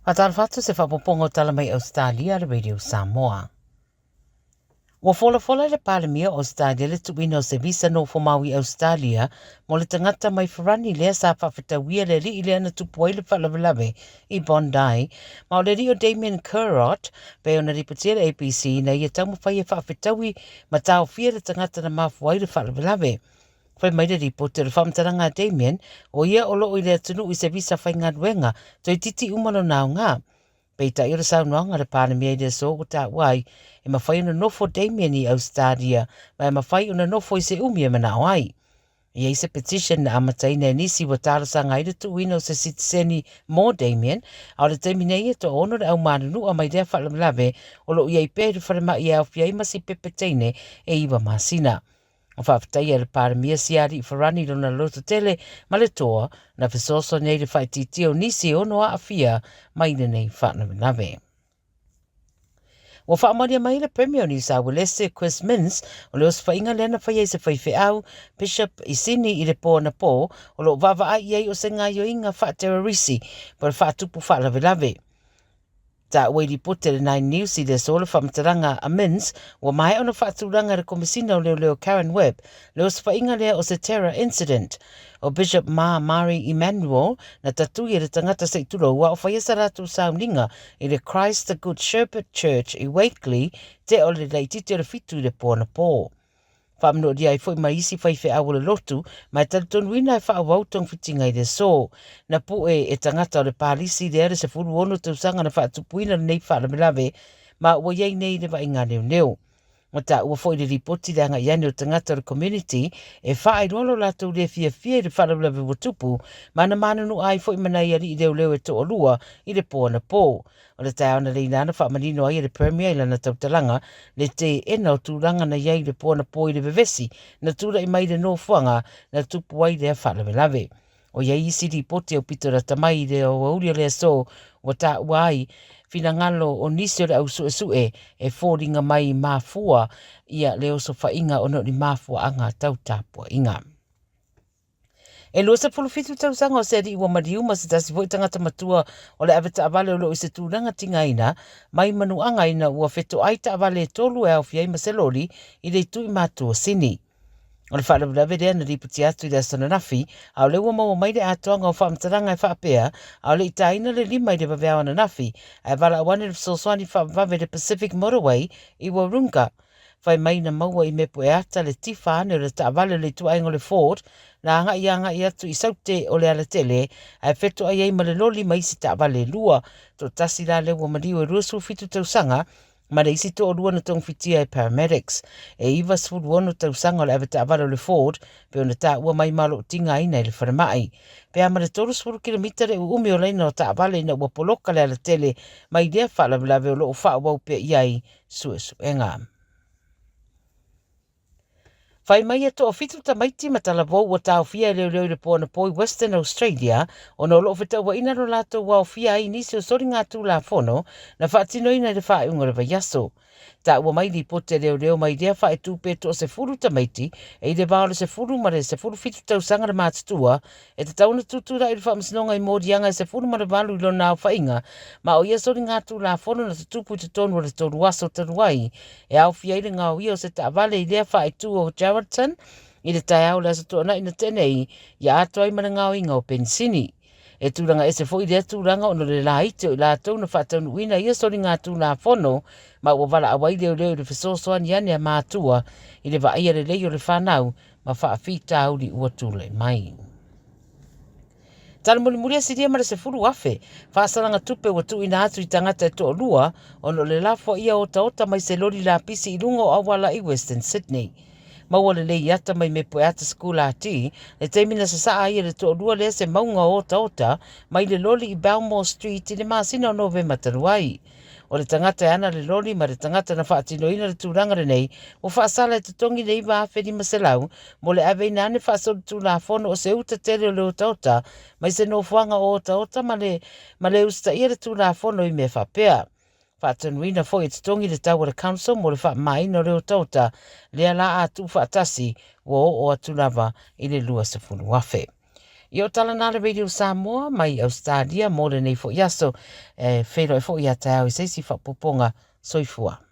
Faatalofa atu se faaopoopoga o tala mai Ausetalia a le Radio Samoa. Ua folafola e le Palemia o Ausetalia le tuuina o se visa nofomau i Ausetalia mo le tagata mai Farani lea sa faafetauia le alii lea na tupu ai le faalavelave i Bondi, ma o le alii o Damien Kurot, pei ona lipotia le ABC ina ia taumafai e faafetaui ma taofia le tagata na mafua ai le faalavelave. Fai mai le lipoti o le faamatalaga a Damien, o ia o loo i le atunuu i se visa faigaluega, toeitiiti uma lona aoga. Peitai o le saunoaga a le Palemia i le aso ua taua ai, e mafai ona nofo Damien i Ausetalia, ma e mafai ona nofo i se umi e manao ai. E i ai se petition na amataina e nisi ua talosaga ai le tuuina o se sitiseni mo Damien, a o le taimi nei e toaono le au manunua mai lea faalavelave o lo o i ai pea i le falemai e aofia ai ma si pepe teine e 9 masina. Na faafetaia e le Palemia Siali Farani lona loto tele ma le toa na fesoasoani ai le faaitiitia o nisi e ono aafia mai lenei faalavelave. Ua faamaonia mai le Premier o New South Wales Chris Minns o le osofaiga lea na faia i se faifeau Bishop i Sydney i le pō anapō o lo o vaavaai i ai o se gaoioiga faaterorisi po o le faatupu faalavelave. Taua i lipoti a le Nine News i le aso le faamatalaga a Minns ua maea ona faatulaga e le Komesina o Leoleo Karen Webb le osofaiga lea o se terror incident. O Bishop Ma Mari Emmanuel na tatui e le tangata se i tulou a o faia sa latou sauniga i le Christ the Good Shepherd Church i Wakeley te o le laitiiti o le 7 i le pō anapō. Faamanolia ai foi ma isi faifeau o le lotu, ma e talitonuina e faaauau togafitiga i le aso. Na pue e tagata o le palisi lea le 16 tausaga na faatupuina lenei faalavelave, ma ua i ai nei le vaaiga neoneo. Ua taua foi le lipoti le agai ane o tagata o le community e faailoa lo latou le fiafia i le faalavelave ua tupu, ma na manunua ai foi ma nai alii leoleo e toalua i le pō anapō. O le taeao analeila na faamanino ai e le Premier i lana tautalaga le teena o tulaga na i ai i le pō anapō i le vevesi na tulai mai i le nofoaga na tupu ai lea faalavelave. O i ai isi lipoti aupito lata mai i le aoauli o le aso ua taua ai finagalo o nisi o le au suesue e foliga mai mafua ia le osofaiga ona o ni mafuaaga tau tapuaiga. E 27 tausaga o se alii ua maliu ma se tasi foi tagata matua o le avetaavale o lo o i se tulaga tigaina mai manuaga ina ua fetoai taavale e tolu e aofia ai ma se loli i le itu i Matuosini. O le faalavelave lea na lipoti atu i le aso ananafi, a o lea ua maua mai le atoaga o faamatalaga e faapea, a o le i tāina le lima i le vaveao ananafi, ae valaau ane le fesoasoani faavavave i le Pacific Motorway i Wahroonga. Fai mai na maua i Mepueata le tifa ane o le taavale o le ituaiga o le Ford na agai agai atu i Saute o le alatele ae fetoai ai ma le loli ma isi taavale e lua. Toatasi la lea ua maliu e 27 tausaga ma le isi toalua na togafitia e paramedics. E 96 tausaga o le avetaavale o le Ford pei ona taua mai ma o lo o tigaina i le falemai. Pe a ma le 30 kilomita le uumi o laina o taavale ina ua poloka le alatele mai lea faalavelave o lo o faaauau pea i ai suesuega. Fai mai e toafitu tamaiti ma talavou ua taofia e leoleo i le pō anapō i Western Australia ona o lo o fetauaina lo latou aofia ai i nisi o soligatulafono na faatinoina i le faaiuga o le vaiaso. Taua mai lipoti a leoleo mai lea faetupe toasefulu tamaiti e i le va o le 10 ma le 17 tausaga le matutua e tatau ona tutulai i le Faamasinoga i moliaga e 18 i lona aofaiga, ma o ia soligatulafono na tutupu i totonu o le tolu aso talu ai, e aofia ai le gaoia o se taavale i lea faaitu o Geraldton i le taeao o le Aso Toonai na tea nei, ia atoa ai ma le gaoiga o penisini. E tulaga ese foi lea tulaga ona o le laiti o i latou na faataunuuina ia soligatulafono, ma ua valaau ai leoleo i le fesoasoani ane a matua i le vaaia lelei o le fanau ma faafitauli ua tulai mai. Tala mulimuli a silia ma le 10,000 faasalaga tupe ua tuuina atu i tagata e toalua ona o le lafoaia otaota mai se loli lapisi i luga o auala i Western Sydney. Maua lelei ata mai Mepueata School RT le taimi na sasaa ai e le toalua lea se mauga o otaota mai le loli i Belmore Street i le masina o Novema talu ai. O le tagata e ana le loli ma le tagata na faatinoina le tulaga lenei ua faasala e totogi le 9,500 mo le aveina ane faasolitulafono o se uta tele o le otaota mai se nofoaga o otaota ma le ma le usitaia le tulafono i mea faapea. Faatonuina foi e totogi le tau a le council mo le faamamaina o le otaota lea la a tuufaatasi ua oo atu lava i le 20,000. Ia o tala na a le Radio Samoa mai Ausetalia mo lenei foi aso. E feiloai foi ia taeao i se isi faaopoopoga. Soifua.